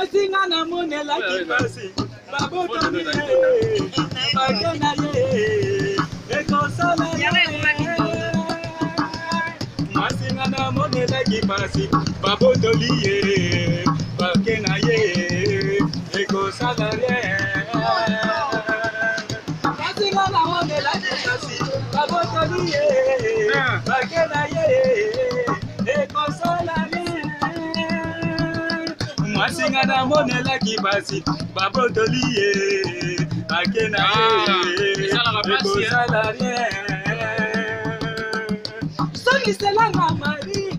Mwasi nga namonelaki pasi, babotoli ye, bake na ye, ekosala ye. Mwasi nga namonelaki pasi, babotoli ye, bake na ye, ekosala ye. Mwasi nga namonelaki pasi, babotoli ye, bake na ye, ekosala ye. Mwasi nga namonelaki pasi, babotoli ye, bake na ye, Esalaka pasi, eh. ekosala rien. Songisela nga Marie,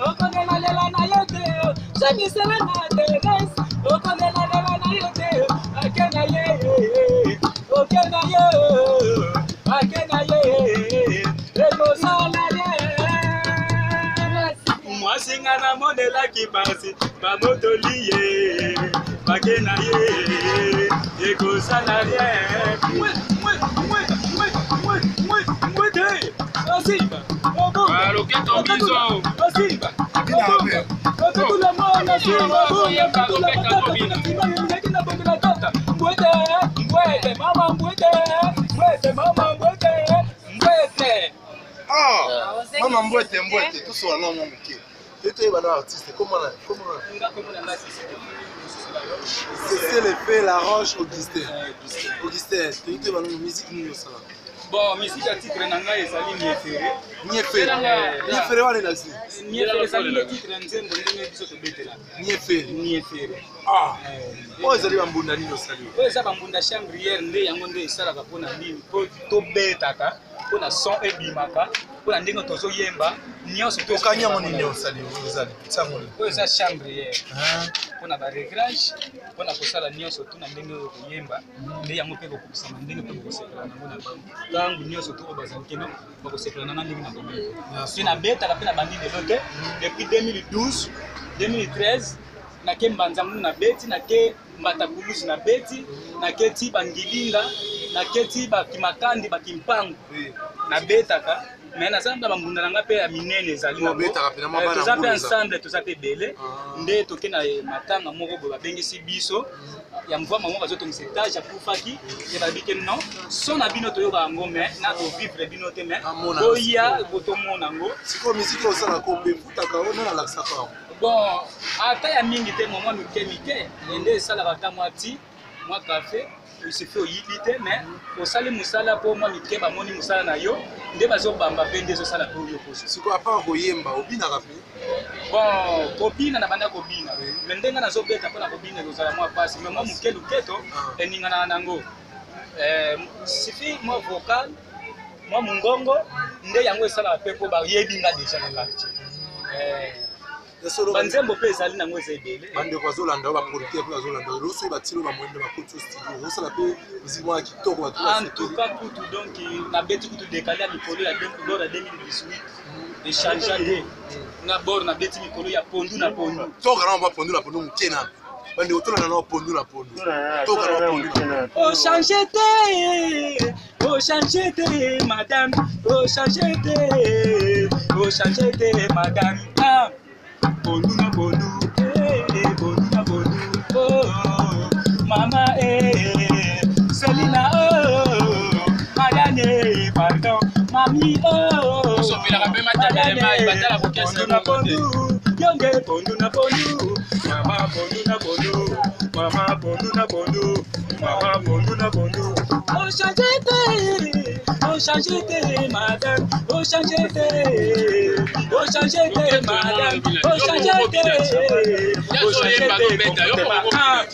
okonelalela na yo te. Songisela nga Therese, okonelalela na yo te. Ake na ye, oke na ye, ake na ye, ekosala ye. Mwasi nga namonelaki pasi, babotoli ye, bake na ye, ekosala rien. Mwe, mwe, mwe, mwe, mwe, mwe, mwe te. Osimba, obonga, Ah, loketo biso. osimba, obonga, okotula mwana, simba, bonga, okotula matata, tuna simba, yeleki na bongo na tata. Mbwete, mbwete, mama mbwete, mbwete, mama mbwete, mbwete. Ah, mama mbwete mbwete tosola na mwa moke te toyeba na artiste komona komona. Nga komona nga sisi. C'est le fait la roche Augustin. Augustin, toyebi toyeba na musique nini osala? Bon, musique ya titre na ngai ezali Niefere. Niefere. Niefere wana elakisi? Niefere ezali nde titre ya nzembo ndenge biso tobetelaka. Niefere. Niefere. Ah, oyo ezali bambunda nini osali? Oyo eza bambunda chambrière, nde yango nde esalaka mpona nini? Mpo tobetaka, mpona son ebimaka, mpona ndenge tozoyemba nyonso. Okangi yango nini osali? Ezali nsango nini? Oyo eza chambrière mpona baréglage, mpona kosala nyonso tu na ndenge oyo koyemba, nde yango mpe kokokisama ndenge mpe bokosepela nango na bango ntango nyonso to oyo bazali keno bakosepela nanga ndenge na kobeta. Mpe nabetaka mpe na bandi lelo te, depuis 2012, 2013 nake Mbanza Ngungu nabeti, nake Mbata Kulusu nabeti, nake ti Bangilinga, nake ti Bakimakandi, Bakimpangu nabetaka. Mais naza na bambunda na nga mpe ya minene ezali nango. Obetaka mpe na mwa Eh, bana toza mpe ngulu eza. ensemble, toza mpe ebele. Nde toke na matanga moko boye, babengisi biso ya mvwama moko bazotongisa etage, akufaki ye, balobi ke non, son na bino toyoka yango mais na kovivre bino te, mais Namona. boya botomona yango. Sikoyo musique osalaka mpe efutaka o nani alakisaka yango? Bon, ata ya mingi te, mwa mike mike nde esalaka, ata mwa ti mwa café isufi oyibi te, mais osali mosala mpo mwa mike bamoni mosala na yo nde bazobamba mpe nde ezosala mpe oyo poso. Sikoyo apart koyemba, obinaka mpe? Bon, kobina na banda kobina, mais ndenge nazobeta mpona kobina ekozala mwa pasi, mais mwa moke luketo eninganaka nango. Suffit mwa vocal, mwa mongongo nde yango esalaka mpe mpo bayebi nga déjà na quartier. Ya solo. Banzembo mpe ezali nango eza ebele. Bandeko bazolanda oyo, baproducteur mpe bazolanda oyo, soki batili oyo bamoyende bakoti o studio, osala mpe musique moko ya kitoko, bato En basepeli. tout cas kutu, donc nabeti kutu décalé ya mikolo ya bord ya 2018, échange te na bord, nabeti mikolo ya pondu na pondu. Toka na mwa pondu na pondu moke nano, bandeko tolanda na pondu na pondu, toka na pondu na pondu. Ochange te, ochange te madame, ochange te, ochange te madame. Ah, pondu na pondu, eh, eh, pondu na pondu, oh, oh, mama, eh, Selina, oh, madame, eh, pardon, mami, oh. Osopelaka mpe matembele mai, batala kokesa Pondu na moko te. pondu, yo nde pondu na pondu, mama pondu na pondu, mama pondu na pondu, mama pondu na pondu. Ochange te, ochange te madame, ochange te, ochange te madame, ochange te, ochange te comportement. Ah,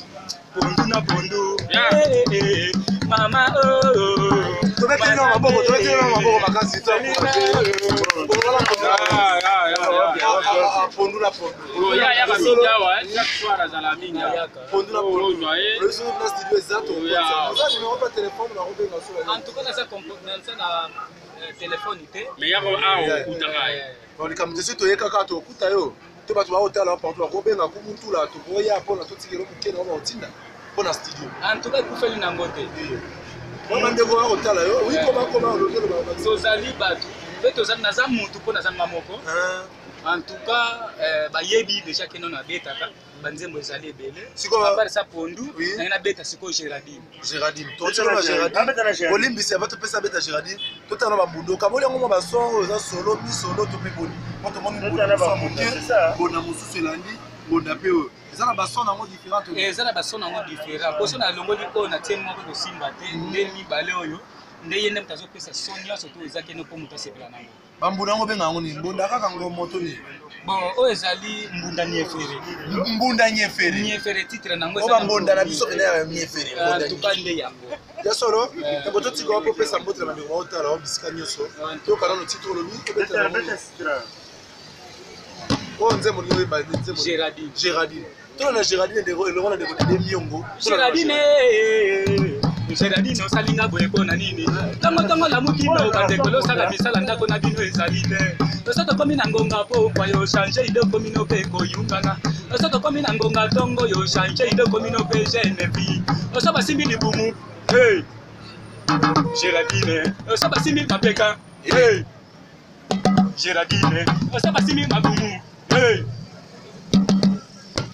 pondu na pondu, eh, eh, mama oh. Tobeteli na maboko, tobeteli na maboko makasi. Pondu na pondu. Ya yaka mingi awa, chaque soir azala mingi awa. Pondu na pondu. Ozwa ye. Loso na studio eza, toza numéro pa telefone nakobenga so? En tout cas naza na telefone te. Mais yako awa okutaka ye. Bon, likambo te, soki toye kaka tokuta yo to bato baotala partout bakobenga kumutula, tokoya mpona totikela moke na baotinda mpona studio. En tout cas ekufeli nango te. Mwa bandeko bakotala yo, wi, koma koma olobi oloba. Tozali bato. Mpe toza naza mutu mpo naza nga moko. En tout cas, bayebi déjà ke nono abetaka banzembo ezali ebele. Sikoyo- À part ça, pondu Oui. nange nabeta sikoyo Gérardine. Gérardine, totikala na Gérardine. Bolimbisi ava topesa beta Gérardine, totala na bambunda okaboli yango mwa bason oyo eza solo misolo to mpe boni mpo tomoni mbunda mosusu ya moke, mbonda mosusu elandi mbonda mpe oyo eza na bason yango différente. Eza na bason yango différent poso na longoli oyo na tie moko ekosimba te, nde mibale oyo nde ye nde moto azopesa son nyonso to eza kende mpo moto asepela nango. Bambunda yango obenga yango nini? Mbonda kaka ngomo to nini? Bon, oyo ezali mbunda niefere. Mbunda nyefere. Niefere, titre nango. Oyo bambonda na biso pene ya nyefere. En tout cas, nde yango. Ya solo, yango totika wapo opesa mbote na bandeko baotala wa bisika nyonso. Toyoka nano titre olobi obetela bango. Oyo nzembo nini oyeba? Nzembo Gérardine. Gérardine, tona na Gérardine, ndeko elongo na ndeko Dede Miongo. Gérardine, Gérardine, osalinga boye mpo na nini? Ntango ntango lamuki no bandeko losala misala ndako na bino ezali te. Toso tokomi na ngonga pokwa, yo change ide okomi no mpe koyungana. Toso tokomi na ngonga ntongo, yo change ide okomi no mpe jeune fille. Oso basimbi libumu, hey! Gérardine, oso basimbi mapeka, hey! Gérardine, oso basimbi mabumu, hey!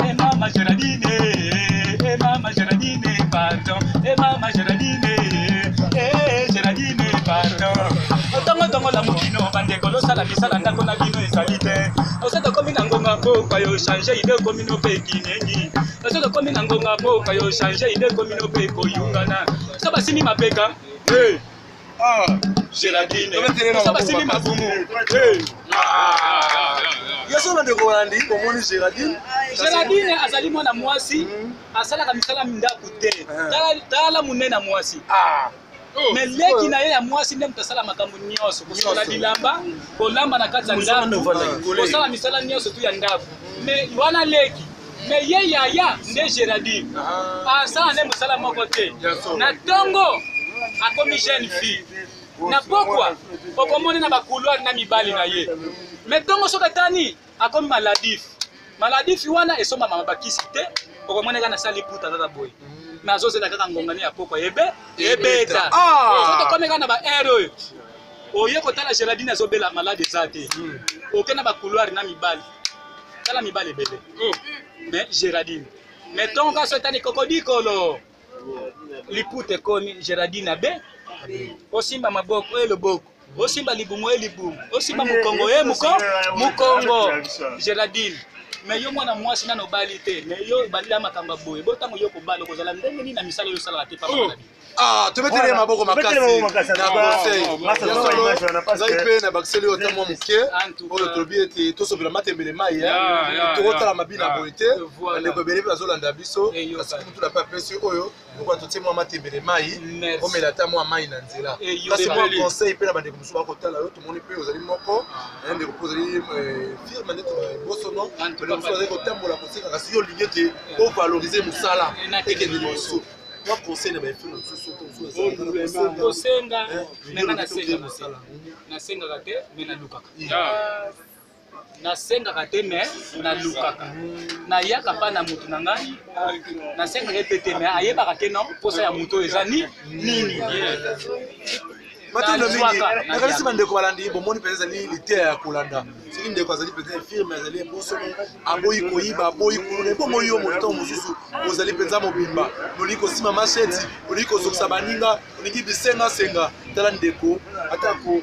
Eh mama Gérardine, eh mama Gérardine, pardon. Eh mama Gérardine, eh Gérardine, pardon. Ntongo ntongo la mokino bandeko losala misala ndako na bino ezali te. Oso tokomi na ngonga pokwa, yo change ide okomi no mpe kinengi. Oso tokomi na ngonga pokwa, yo change ide okomi no mpe koyungana. So basimi mapeka, hey. Gérardine, so basimi mabumu, hey. Ya solo, bandeko balandi, bomoni Gérardine. Gérardine azali mwana mwasi asalaka misala ndako te. Tala monene ya mwasi. Me leki na ye ya mwasi nde moto asala makambo nyonso, kosokola bilamba, kolamba na kati ya ndako, kosala misala nyonso tu ya ndako. Me wana leki, me ye yaya nde Gérardine asala nde mosala moko te. Na ntongo akomi jeune fille, na pokwa okomoni na bacouloir na mibali na ye. Me ntongo soki atani akomi maladif, maladif wana esombama bakisi te. Okomona kaka nasali puta kaka boye, me azozela kaka ngongani ya pokwa ebe ebeta. So tokomi kaka na ba aire oyo oye kotala Gérardine azobela malade eza te. Oke na bacouloir na mibali, tala mibali ebele. Mais Gérardine, mais ntongo kaka so etani kokodikolo liputa ekomi, Gérardine abe osimba maboko oyo loboko, osimba libumu oyo libumu, osimba mokongo ye mukongo Gérardine. Mais yo mwana mwasi nano obali te, mais yo obalila makambo ya boye bo ntango yo kobala okozala ndenge nini na misala oyo osalaka te papa na bino? Ah, tobeteli ye maboko makasi Tobeteli maboko makasi. na conseil. Masa, Ya toza solo, image wana, parce ngai que- mpe na bakiseli oyo ata mwa moke En tout oyo cas. tolobi ete tosopela matembele mai. Ya, Tokotala ya. mabina boye te. Voilà. Bandeko ebele mpe bazolanda biso. Eyoka. Kasi mutula mpe apesi oyo lokola totie mwa matembele mai, Merci. omela ata mwa mai na nzela. Eyoka. Kasi mwa conseil mpe na bandeko mosusu bakotala yo, tomoni mpe ozali moko ndeko mpe ozali firme nde bosono. En tout Bandeko cas, mosusu bazali kotambola kosenga, kasi yo olingi ete ovalorize mosala ekende liboso. Mwa conseil na baefirme mosusu to mosusu azalaka na kosenga. Kosenga, Eh, me nga yo nasengaka te. mosala. Nasengaka te, me nalukaka. Nasengaka te, me nalukaka. Nayaka mpa na motu na ngai, nasengaka ye pe te, me ayebaka te non mposa ya motu oyo eza ni nini. Matondo mingi. Nazwaka, Nakanisi naliaka. bandeko balandi, bomoni mpenza ezali liteya ya kolanda. Soki ndeko azali mpenza infirme, azali ebosono, aboyi koyiba, aboyi kuluna. Ebongo yo moto ntango mosusu ozali mpenza mobimba, olingi kosima masheti, olingi kozokisa baninga, olingi bisengasenga. Tala ndeko, atako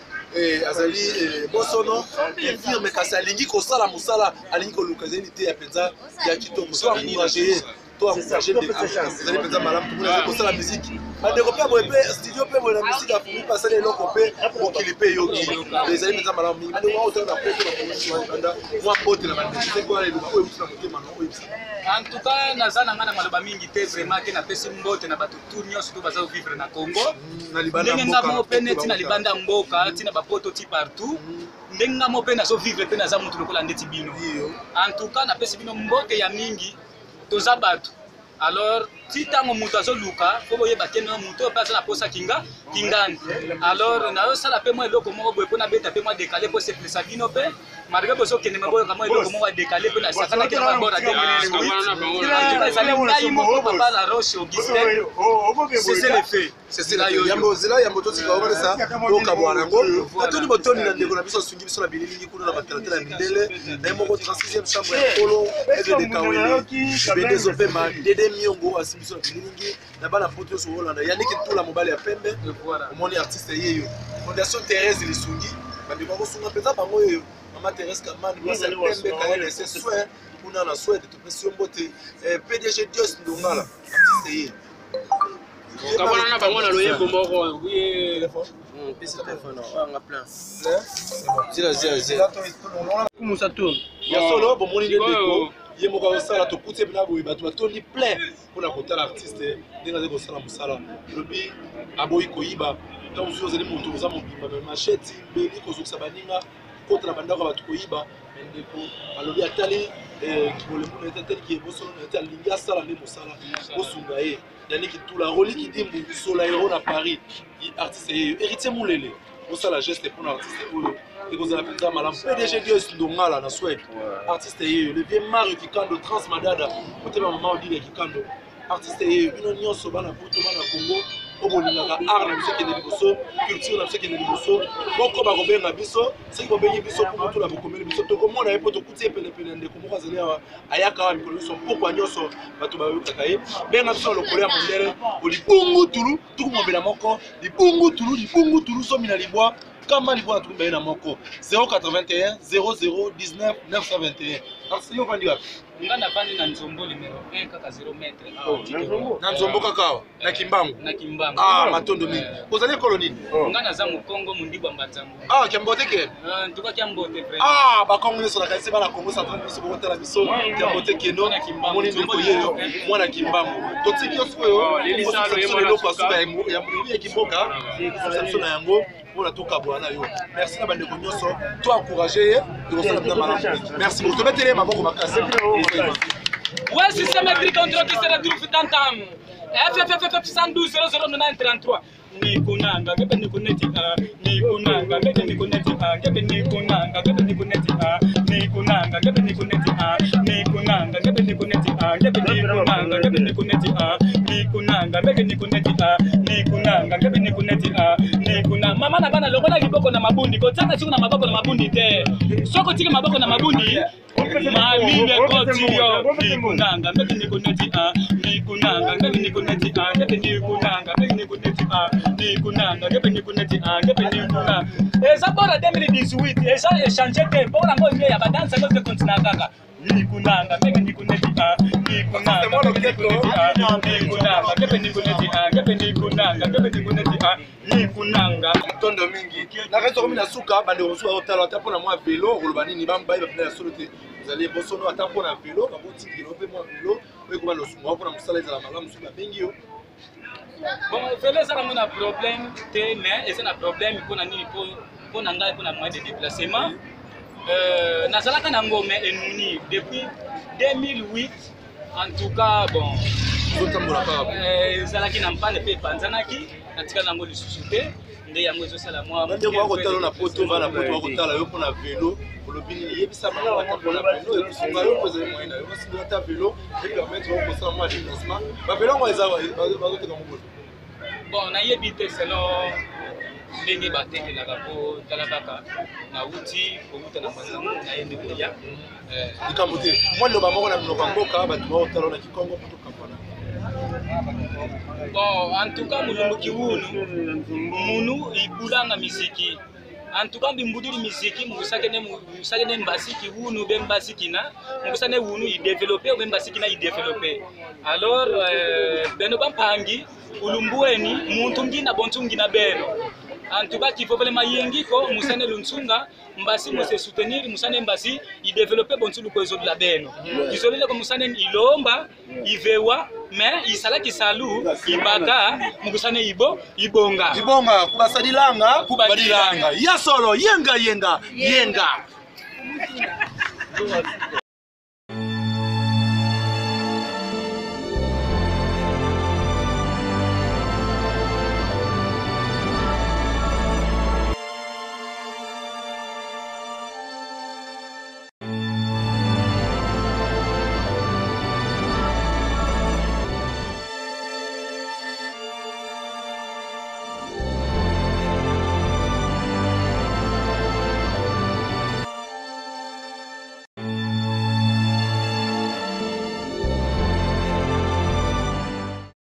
azali bosono, infirme, kasi alingi kosala mosala, alingi koluka. Ezali liteya mpenza ya kitoko. So encourage ye, to encourage ndeko, ezali mpenza malamu. Tomoni azali kosala miziki, bandeko mpe boye mpe studio mpe boye na misiki, afungi mpe asali eloko mpe mokili mpe eyoki. Ezali mpenza malamu mingi. Bandeko aotala na poto, na polisi wana libanda, mwa mbote na bandeko te koala eloba oyo euti na motema na oyebisa. En tout cas, naza na ngai na maloba mingi te vraiment ke napesi mbote na bato tu nyonso to baza kovivre na Congo na libanda ndenge nga moko mpe neti na libanda ya mboka, ntina bapoto ti partout, ndenge nga moko mpe nazovivre mpe naza motu lokola ndeti bino. En tout cas, napesi bino mbote ya mingi. Toza bato, alors ti ntango moto azoluka fo boyeba te no moto oyo mpe aza na posa kinga kingani. Alors nazosala mpe mwa eloko moko boye mpo nabeta mpe mwa décalé mpo sepelisa bino mpe. Malgré bozokende maboyoka mwa eloko moko adekale mpe nasakanaki na mabora 2018. Ezali ngai moko papa La Roche Augustin, cessez le feu. Yambo zela, yambo totika okolesa tokabwana yango. Natoni botoni na ndeko na biso asungi biso na bililingi kuna na batalatala ya mindele na ye moko 36e chambre ya kolo Aigle de Kawele bende ezopema Dede Miongo asimbi biso na bililingi na bana poto nyonso kolanda Yannick Ntula, mobali ya pembe. Omoni artiste yeyo, Fondation Thérèse Lisungi, bandeko akosunga mpenza bango oyo mama Thérèse Kamani, mwasi ya pembe, kayele soin kuna na Swede. Topesi yo mbote, PDG Dios Ndongala, artiste ye. Kabwana na bango na loyembo moko. Pesa telefone oyo plein. Zela, zela, zela. Kumusa tourne. Ya solo, bomoni nde ndeko ye moko azosala. Tokuti ye mpena boye, bato batondi plein mpona kotala artiste ndenge azali kosala mosala. Elobi aboyi koyiba. Ntango mosusu ozali moto, oza mobimba, mais machette, mbeli, kozokisa baninga, kota na bandako ya bato koyiba. Mais ndeko alobi atali kibolembu na ye te, atali kiebosolo na ye te, alingi asala nde mosala. Bosunga ye. Yannick Tula, Roli Kidimbu, Sola Hero na Paris, artiste ye Héritier Moulele, osala geste mpona artiste oyo ekozala mpenza malamu. PDG Dios Ndongala na Swede, artiste yeyo. Le vieux Mario Kikando, Trans Madada, motema mama Odile Kikando, artiste yeyo. Bino nyonso bana poto, bana Congo oyo bolingaka art na biso ekende liboso, culture na biso ekende liboso, bokoba kobenga biso. Soki bobengi biso mpo motula bokomeli biso, tokomona ye mpo tokuti ye penepene ya ndeko moko azali awa, ayaka awa mikolo nyonso, mpokwa nyonso bato bayokaka ye. Benga biso na lokolo ya mondele o libungu tulu 21 libungu tulu libungu tulu 19 921 081 00 19 921. Artiste, yo ovandi wapi? Nga navandi na Nzombo numéro 1, kaka 0 mètre awa. Na Nzombo kaka awa na Kimbangu? Na Kimbangu. Ah, matondo mingi. Ozali ekolo nini? Nga naza mokongo, mondibwa Mbanzango. Ah, kiambote ke. En tout cas kiambote vraiment. Ah, bakongo nyonso na kanisi, bana Kongo Central biso bokotala biso, kiambote keno. Omoni ndeko yeyo, mwana Kimbangu. Totiki yo sikoyo osukisa biso na eloko ya suka ya ya kimboka, osukisa biso na yango mpona tokabwana na yo. Merci na bandeko nyonso, to encourage ye, ekosala mpena malamu mingi. Merci beaucoup, tobetele ye maboko makasi. Ouais, système métrique contre qui se retrouve tantam. FFFF 112 00 90 33. Nikunanga ngebe nikuneti a nikunanga ngebe nikuneti a ngebe nikunanga ngebe nikuneti a nikunanga ngebe nikuneti a nikunanga ngebe nikuneti a ngebe nikunanga ngebe nikuneti a nikunanga ngebe nikuneti a nikunanga ngebe nikuneti a nikuna. Mama na bana, lokola liboko na mabundi, kotiaka siku na maboko na mabundi te. Soki otiki maboko na mabundi, mamine koti yo. Nikunanga ngebe nikuneti a nikunanga ngebe nikuneti a ngebe nikunanga ngebe nikuneti a nikunanga ngebe nikuneti a ngebe nikunanga. Eza bora 2018 eza échange te mpona ngo nde ya badanse ngo te continua kaka nikunanga ngebe nikuneti a nikunanga ngebe nikuneti a nikunanga ngebe nikuneti a ngebe nikunanga ngebe nikuneti a nikunanga. Matondo mingi. Na kati tokomi na suka. Bandeko mosusu bazotala, ata mpona mwa velo, okoloba nini? Bambai bapena ya solo te, ezali bosono. Ata mpona velo, bakotikela mpe mwa velo oyo ekoma losunga mpona mosala ezala malamu soki babengi yo. Bon, velo eza nango na problème te, mais eza na problème mpona nini? Mpo na ngai, mpona moyen de déplacement. Nazalaka nango mais enuni depuis 2008, en tout cas. Bon, ozotambola kaka. Ezalaki na mpane mpe epanzanaki, natika nango lisusu te, nde yango ezosala mwa Bandeko bakotala na poto, bana poto bakotala yo, mpona velo olobi nini? Yebisa bango ata mpona velo ekosunga yo mpo ezali moyen na yo basindela ata velo epermettre yo kosala mwa déplacement. Bavelo yango eza bazoteka mokolo? Bon, nayebi te selon ndenge batekelaka, mpo tala kaka nauti kowuta na Mbanzango, nayebi koya. Likambo te. Mwa liloba moko na minoko ya mboka, bato bakotala na kikongo mpo tokabwana. Bon, en tout cas mulumbu kiwunu munu ibulanga misiki, en tout cas bimbudili misiki musake ne mbasi kiwunu be mbasi kina mukusa ne wunu idéveloppe be mbasi kina idéveloppe. Alors beno bampangi ulumbueni muntu ngina bontu ngina beno. En tout cas kifo vraiment yengiko musane lunsunga mbasi muse soutenir musane mbasi idéveloppe bontu lukozo la beno isolele ko musane ilomba ivewa mais isalaki salu ibaka mukusane ibo ibonga. Ibonga kubasadilanga. Kubadilanga. Kubadilanga ya solo. Yenga yenga yenga.